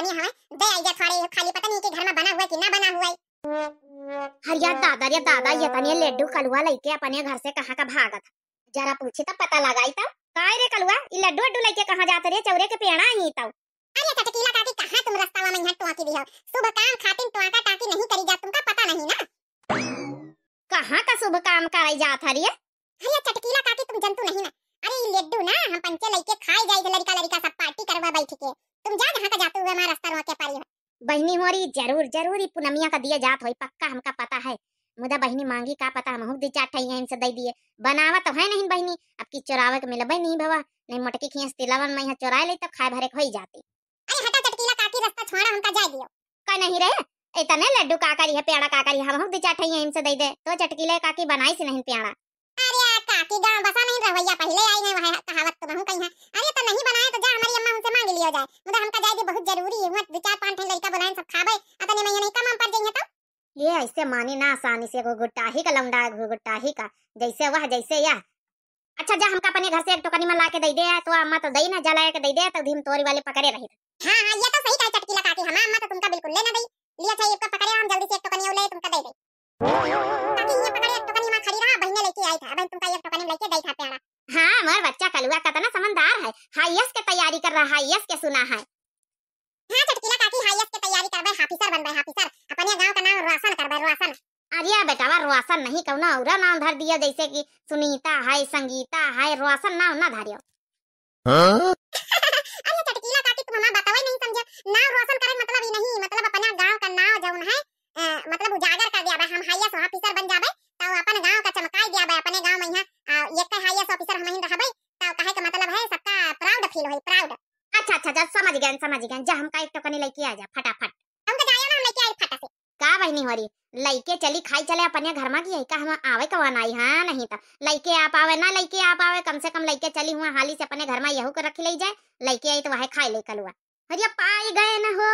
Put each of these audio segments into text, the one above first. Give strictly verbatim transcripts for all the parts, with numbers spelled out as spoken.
नहीं हमें दे आई जा थोड़े, खाली पता नहीं कि घर में बना हुआ है कि ना बना हुआ है। अरे दादा रे दादा, ये तनी लड्डू कलुआ लइके अपने घर से कहाँ का भागत। जरा पूछी तब पता लगाई तब। काय रे कलुआ, ई लड्डू अड्डू लइके कहाँ जात रे? चौरे के पेड़ा ही तब। अरे चटकीला काकी, कहाँ तुम रस्ता में यहाँ टोंकी दी हो? शुभ काम खातिर टोंका टाकी नहीं करी जा, तुमका पता नहीं ना। कहाँ का शुभ काम कराई जात हरी? अरे चटकीला काकी, तुम जनतू नहीं ना। अरे ई लड्डू ना हम पंचे लइके खाए जाई थे, लड़का लड़का सब पार्टी करवा बैठ के। तुम जा जहाँ का जाते हुए हमारा रस्ता रोके पारी हो। बहिनी होरी, जरूर जरूर ई पुनमिया का दिए जात होई, पक्का हमका पता है। मुदा बहिनी मांगी का पता, हमहू दू चार ठैया इनसे दे दिए। बनावा तो है नहीं बहिनी, अब की चोरावे के मिलबे नहीं भवा, नहीं मोटकी खियास तिलावन में यहाँ चोराए ले तब खाए भरे के होई जाती। अरे हटा चटकीला काकी, रस्ता छोड़ा, हमका जाए दियो। का नहीं रे, इतने लड्डू का करी है, पेड़ा का करी है, हमहू दू चार ठैया इनसे दे दे, तो चटकीला काकी बनाई से नहीं पेड़ा। अरे आ काकी, गाँव बसा नहीं रवैया, पहले आई नहीं वह कहावत तो महू कही है। अरे तो नहीं बनाए तो जा हमारी अम्मा उनसे मांग लियो जाए, मुदा हमका जाए दे बहुत जरूरी है, वहाँ दू चार पाँच ठे लड़का बुलाए सब खाबे, अतने में ये नहीं कम हम पड़ जाइए तो। ये ऐसे मानी ना आसानी से, घुघुटाही का लौंडा है, घुघुटाही का, जैसे वह जैसे यह। अच्छा जा, हमका अपने घर से एक टोकनी में ला के दे दे, तो अम्मा तो दई ना, जला के दे दे, तो धीम तोरी वाले पकड़े रही। हाँ हाँ, ये तो सही कहे चटकीला काकी, हमार अम्मा तो तुमका बिल्कुल ले ना दई। लिया चाहिए, एक पकड़े, हम जल्दी से एक टोकनी ले तुमका दे दे। काकी ये पकड़े, एक टोकनी में खड़ी रहा, बहिने लेके आई था, बहन तुमका एक टोकनी लेके गई था पेड़ा। हाँ, हमार बच्चा कलुआ कितना समझदार है, हाईएएस के तैयारी कर रहा है, आईएएस के सुना है। हाँ चटकीला काकी, आईएएस के तैयारी करबे, ऑफिसर बनबे, ऑफिसर। अपने गाँव का नाम रोशन करबे, रोशन। अरे बेटवा, रोशन नहीं, कौनो और नाम धर दिया, जैसे कि सुनीता है, संगीता है, रोशन नाम ना धरियो। हाँ? अरे चटकीला काकी, तुम हमार बतवे नहीं समझे। नाम रोशन करे मतलब ही नहीं, मतलब अपने गाँव का नाम जौन है, अ, मतलब उजागर कर दिया बे। हम आईएएस ऑफिसर बन जाबे, तो अपन गाँव का चमकाई दिया बे, अपने गाँव में यहाँ, अ, एक आईएएस ऑफिसर हम ही रहबे, तो कहे का मतलब है सबका proud feel होई, proud। अच्छा अच्छा, जा समझ गए, समझ गए। जा हमका एक टोकनी लेके आ जा फटाफट। हमका जायो ना, हम लेके आई फटा से। का बहिनी होरी, लइके चली खाई चले अपने घर में की यही का हम आवे कवन आई, हाँ नहीं तो लइके आप आवे ना, लइके आप आवे, कम से कम लइके चली हुआ हाली से अपने घर में यहू को रख ले जाए, लइके आई तो वह खाई ले कलुआ। अरे पाई गए न हो,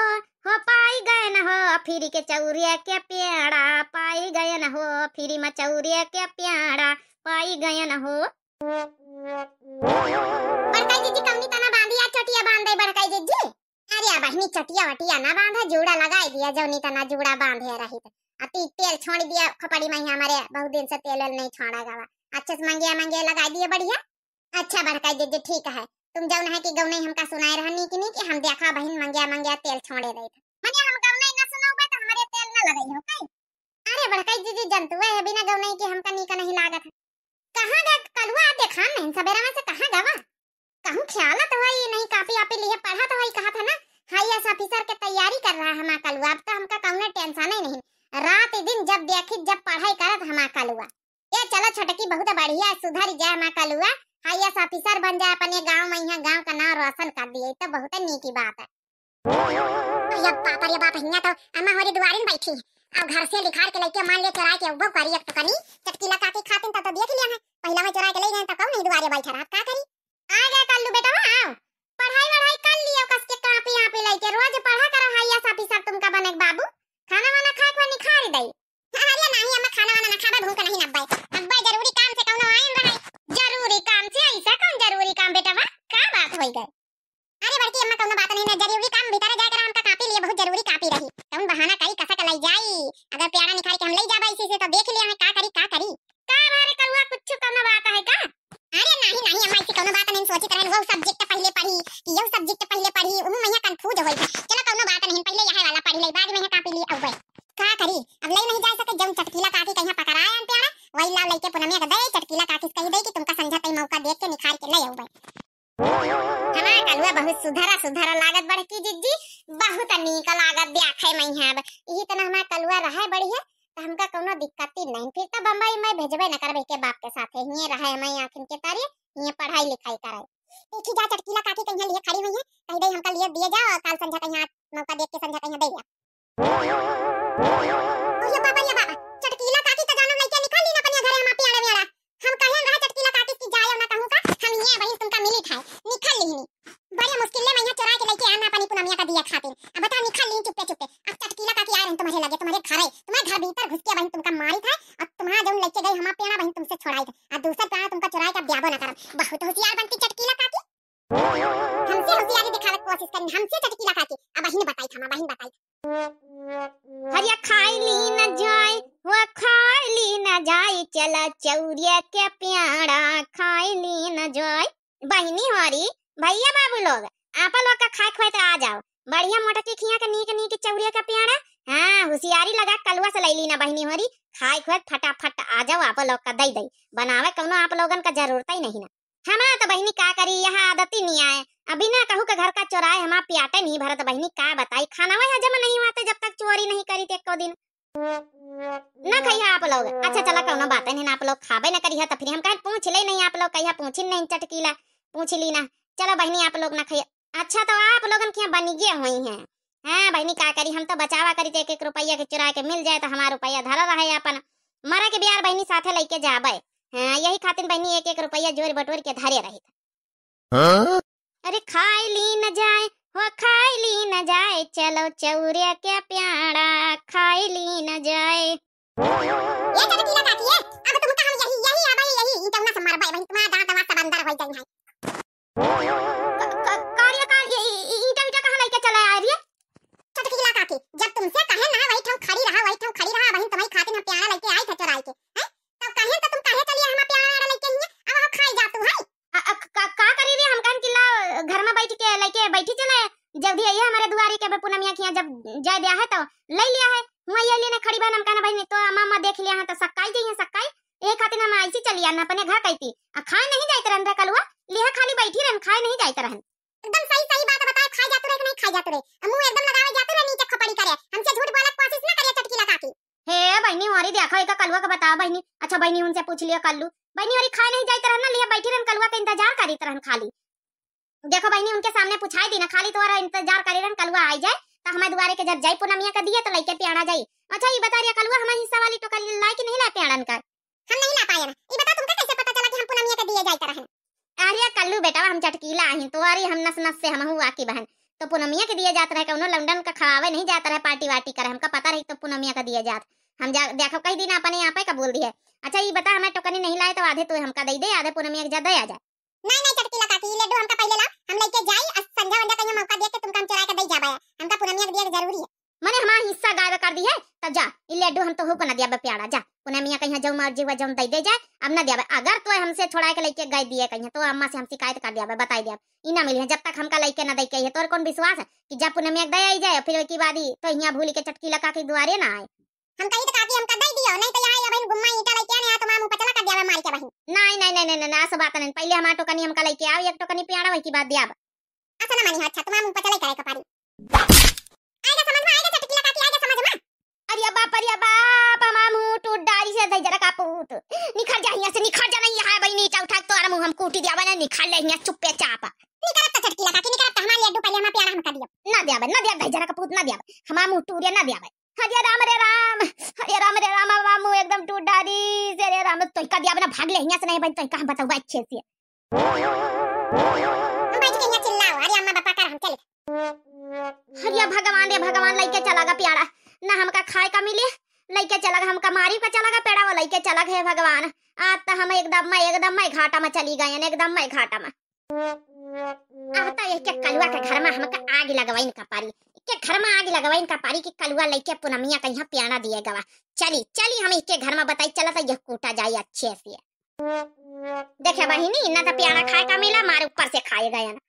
हो पाई गए न हो, फिर के चौरिया के पेड़ा, पाई गए न हो, फिर में चौरिया के पेड़ा, पाई गए न हो। बड़काई जीजी कौनी तना बांधी, आज चटिया बांध दे बड़काई जीजी। अरे आ बहिनी, चटिया वटिया ना बांधा, जूड़ा लगाई दिया, जौनी तना जूड़ा बांधे रही। आ ती तेल छोड़ दिया खोपड़ी में ही, हमारे बहुत दिन से तेल वेल नहीं छोड़ा गवा। अच्छे से मंगिया मंगिया लगाई दिया बढ़िया। अच्छा बड़काई जीजी ठीक है, तुम जौन है कि गौनई हमका सुनाए रहा नीक नीक, हम देखा बहिन मंगिया मंगिया तेल छोड़े रही। मने हम गौनई ना सुनौबे तो हमारे तेल ना लगाई हो कई। अरे बड़काई जीजी जनतुए है, बिना गौनई के हमका नीक नहीं लागत है। कहाँ गए कलुआ, देखा नहीं सबेरा में से कहाँ गवा? कहूँ ख्यालत होई, नहीं कापी आपी लिए पढ़त होई, कहा था ना आईएएस ऑफिसर के तैयारी कर रहा हमार कलुआ, अब तो हमका कौनो टेंशन ही नहीं। रात दिन जब देखी जब पढ़ाई करत हमार कलुआ। ये चलो छोटकी बहुत बढ़िया, सुधर जाए हमार कलुआ, आईएएस ऑफिसर बन जाए अपने गाँव में, यहाँ गाँव का नाम रोशन कर दिए, तो बहुत नीकी बात है। अरे बाप रे बाप, हियाँ तो अम्मा होरी दुआरिन बैठी। अब घर से लिखार के लइके मान ले चोराए के उबो करी एक टुकनी, चटकीला काकी खातिन तब तो देख लिया है। पहिला में चोराए के ले गए तो कौन नहीं दुआरे बैठा रहा, का करी? आ गया कल्लू बेटवा, आओ। पढ़ाई वढ़ाई कर लियो, कस के कापी आपी लइके, रोज पढ़ा करो, आईएएस ऑफिसर तुमका बने के बाबू। खाना वाना खाए के निखार दई। अरे नहीं अम्मा, खाना वाना ना खाबे, भूख नहीं नब्बे। अब्बे जरूरी काम से कौनो आइन रहे। जरूरी काम से? ऐसा कौन जरूरी काम बेटवा? का बात होई गए? अरे बड़की अम्मा, कौनो बात नहीं ना, जरूरी काम भीतर जाए करा, हमका कापी लिए बहुत जरूरी कापी रही। कौन बहाना करी, कसा के लई जाई? अगर प्यारा निखार के हम लई जाबा इसी से तो देख लिया है का करी, का करी। का भारे करुआ, कुछ कौनो बात है का? अरे नहीं नहीं अम्मा, ऐसी कौनो बात नहीं, सोचित रहन वो सब्जेक्ट पहले पढ़ी कि यह सब्जेक्ट पहले पढ़ी, उहू में यहाँ कंफ्यूज होई था। चलो कौनो बात नहीं, पहले यह वाला पढ़ी ले, बाद में यहाँ कापी लिए अउबे। का करी, अब लई नहीं जा सके, जौन चटकीला काकी कहीं पकड़ाए अन प्यारा, वही लाव लइके पुनमिया के दे, चटकीला काकी से कही दे कि तुमका संझा तई मौका देख के निखार के ले अउबे। हमार कलुआ बहुत सुधरा सुधरा लागत बड़की जिज्जी, बहुत नीक लागत ब्याखे में है। अब यही तना हमार कलुआ रहे बढ़िया, तो हमका कौनो दिक्कत ही नहीं। फिर तो बम्बई में भेजबे न करबे के बाप के साथे, हिये रहे हमारी आँखिन के तारे, हिये पढ़ाई लिखाई करे। देखी जा चटकीला काकी कहीं लिए खड़ी हुई है, कही दे हमका लिए दिए जाओ, काल संझा कहीं मौका देख के संझा कहीं दे जा। अरे बाबा, ये बाबा, चटकीला काकी तो जानो लइके निकल ली ना अपने घरे हमार प्यारा म्यारा। हम कहे रहा चटकीला काकी की जाए ना कहूँ का, हम ये वही तुमका मिली थे, निकल ली नहीं। बड़े मुश्किल ले मैं यहाँ चोरा के लइके आना अपनी पुनमिया का दिया खातिर। अब बता निकल ली चुप्पे चुप्पे। अब चटकीला काकी आ रही तुम्हारे लगे, तुम्हारे घरे, तुम्हारे घर भीतर घुस के वही तुमका मारी था, और तुम्हारा जौन लइके गई हमार प्यारा वही तुमसे छोड़ाई था, और दूसर प्यारा तुमका चोराई का ब्याबो ना करब। बहुत होशियार बनती चटकीला काकी। हमसे होशियारी दिखावे के कोशिश करी, हमसे चटकीला काकी। अब बहिन बताई, हमार बहिन बताई। हरिया खाई ली न जाए, हो खाई ली न जाए, चला चौरिया के प्याड़ा खाई ली न जाए। बहिनी होरी, भैया बाबू लोग, आपा लोग का खाए खुआए त आ जाओ। बढ़िया मोटकी खिया के नीक नीक चौरिया के प्याड़ा। हाँ, हुसियारी लगा कलुआ से लैली ना बहिनी होरी, खाए खुआए फटाफट आ जाओ, आपा लोग का दई दई। बनावे कौनो आप लोगन का जरूरत ही नहीं ना। हमार त बहिनी का करी, यहाँ आदत ही नहीं आए। अभी ना कहू के घर का चोराए हमार प्याटे नहीं भरत बहिनी, का बताई, खाना वही हजम नहीं हुआ जब तक चोरी नहीं करी थे एको दिन। ना खइहा आप लोग। अच्छा चला, कौनो बात नहीं, आप लोग खाबे न करिहा त फिर हम कहे पूछ ले नहीं, आप लोग कहिया पूछिन नहीं चटकीला, पूछ ली ना। चलो बहिनी, आप लोग ना खइया। अच्छा तो आप लोगन के यहाँ बनिगे हुई हैं। हाँ बहिनी, का करी, हम तो बचावा करी थे एक एक रुपया के चुरा के मिल जाए तो हमार रुपया धरा रहे अपन। मरे के बियार बहिनी साथे लइके जाबे। हाँ, यही खातिर बहिनी एक एक रुपया जोर बटोर के धरे रही। हाँ? अरे खाई ली न जाए, हो खाई ली न जाए, चलो चौरे के प्याड़ा खाई ली न जाए। ये चटकीला काकी, ये अब तुमका हम यही, यही आबे, यही ईंटौना से मारबे, वहीं तुम्हारा दांत वांत सब अंदर हो जाई है। क-, क-, का रे, का ये ई-, ई-, ईंटा, ईंटा कहाँ लइके चले आए रे? चटकीला काकी, जब तुमसे कहे ना, वही ठाव खड़ी रहा, वही ठाव खड़ी रहा, वहीं तुम्हारी खातिर हम प्याला लइके आई थे चोराई के, हैं? तब कहे तो तुम काहे चलिए हमार प्याला वाला लइके हियाँ, अब हम खाई जा तू, हैं? अ, अ, का, का करी रे? हम कहन कि ला, घर में बैठ के लइके बैठी चले, जल्दी आइए हमारे दुआरी के, अबे पूनमिया के यहाँ जब जाए दिया है तो ले लिया है। हुआँ ये लेने खड़ी बहन, हम कहना बहिनी तो अम्मा, अम्मा देख लिया है तो सक्काई जइहे सक्काई, ये खातिर हम ऐसी चली आना अपने घर कहती। आ खाए नहीं जाइत रहन रे कलुआ, लिहा खाली बैठी रहन, खाए नहीं जाइत रहन। एकदम सही, सही बात बताए, खाए जातू रहे कि नहीं खाए जातू रहे? आ मुंह एकदम लगावे जातू रहे नीचे खोपड़ी करे, हमसे झूठ बोले के कोशिश ना करिए चटकीला काकी। हे बहिनी, होरी देखो, एका कलुआ के बताओ बहिनी। अच्छा बहिनी, उनसे पूछ लियो कल्लू। बहिनी होरी खाए नहीं जाइत रहन ना, लिहे बैठी रहन, कलुआ के इंतजार करीत रहन खाली। देखो बहिनी, उनके सामने पूछाई दी ना, खाली तोहरा इंतजार करी रहन, कलुआ आई जाए, तो हमारे दुआरे के जब जाई पूनमिया के दिए तो लइके प्याड़ा जाई। अच्छा ये बता रिया कलुआ, हमारे हिस्सा वाली टोकरी लाई कि नहीं लाई प्याड़न का? हम नहीं ला पाए ना। ये बताओ तुमका कैसे पता चला कि हम पूनमिया के दिए जाइत रहन? अरे कल्लू बेटा, हम चटकीला आही, तोहरी हम नस नस से हमहू वाकिफ हन। तो पूनमिया के दिए जात रहे, कौनो लौंडन का खवावे नहीं जात रहे, पार्टी वार्टी करे, हमका पता रही तो पूनमिया का दिए जात। हम जा, देखो कह दी ना, अपने आप ही का बोल दिए। अच्छा ये बता, हमें टोकनी नहीं लाए तो आधे तू हमका दे दे, आधे पूनमिया के जा दे आ जाए। नहीं, नहीं चटकीला काकी, ये लड्डू हमका पहले ला, हम लइके जाई, आ संझा वंझा कहीं मौका देख के तुमका हम चुरा के दे जाबे, हमका पूनमिया के दिए के जरूरी है। मने हमार हिस्सा गायब कर दी है, तब जा, ई लड्डू हम तोहू को ना दियाबे प्यारा, जा। पूनमिया कहिया जौन मर्जी हुआ जौन दे दे जाए, अब ना दियाबे। अगर तो हमसे छोड़ा के लइके गए दिए कहिया, तो अम्मा से हम शिकायत कर दियाबे, बताई दियाबे। ई ना मिली है, जब तक हमका लइके ना दे के आई है। तोर कौन विश्वास है कि जब पूनमिया के दे आई जाए, फिर ओके बाद ई तो हियाँ भूली के चटकीला काकी दुआरे ना आए। हम कही तो काकी हमका दे दियो, नहीं तो यहाँ ये बहन गुम्मा ईंटा लइके आने, यहाँ तुम्हारा मुंह पचला कर दियाबे मार के बहन। नहीं, नहीं, नहीं, नहीं, नहीं, ऐसा बात नहीं। पहले हमार टोकनी हमका लइके आओ, एक टोकनी प्यारा वही की बात दियाबे। अच्छा ना मानी, अच्छा तुम्हारा मुंह पचला करे के पड़ी। आएगा समझ में, आएगा चटकीला काकी, आएगा समझ में। अरे बाप, अरे बाप, हमार मुंह टूट डारी से दहिजरा का पूत। निखर जा हियां से, निखर जा, नहीं यहाँ बहिनी, ईंटा उठा के तोहरा मुंह हम कूटी दियाबे ना, निखर ले हियां चुप्पे चाप। निकरब तो चटकीला काकी, निकरब तो हमार लड्डू पहले हमार प्यारा हमका दियो। ना दियाबे, ना दियाबे, दहिजरा का पूत ना दियाबे, हमार मुंह टूरिया ना दियाबे। हरे राम रे राम, हरे राम रे राम, हमार मुंह एकदम टूट डारी से रे राम, तोहिका दियाबे ना, भाग ले हियां से, नहीं बहिन तोहिका हम बतउबे अच्छे से। हम बैठ के यहाँ चिल्लाओ, अरे अम्मा पापा कर हम चले। हरिया भगवान रे भगवान, लइके चला गा प्यारा, ना हमका खाए का मिले, लइके चला गा, हमका मारी का चला गा पेड़ा, वो लइके चला गा, हे भगवान। आज तो हम एकदम मैं, एकदम मैं घाटा में चली गए, एकदम मैं घाटा में। अब तो एक एक कलुआ के घर में हमका आग लगवाइन का पारी, एक एक घर में आग लगवाइन का पारी कि कलुआ लइके पूनमिया का यहाँ प्यारा दिए गवा। चली, चली हम एक एक घर में बताई चला तो यह कूटा जाए अच्छे से। देखे बहिनी, ना तो प्यारा खाए का मिला, मारे ऊपर से खाए गए ना।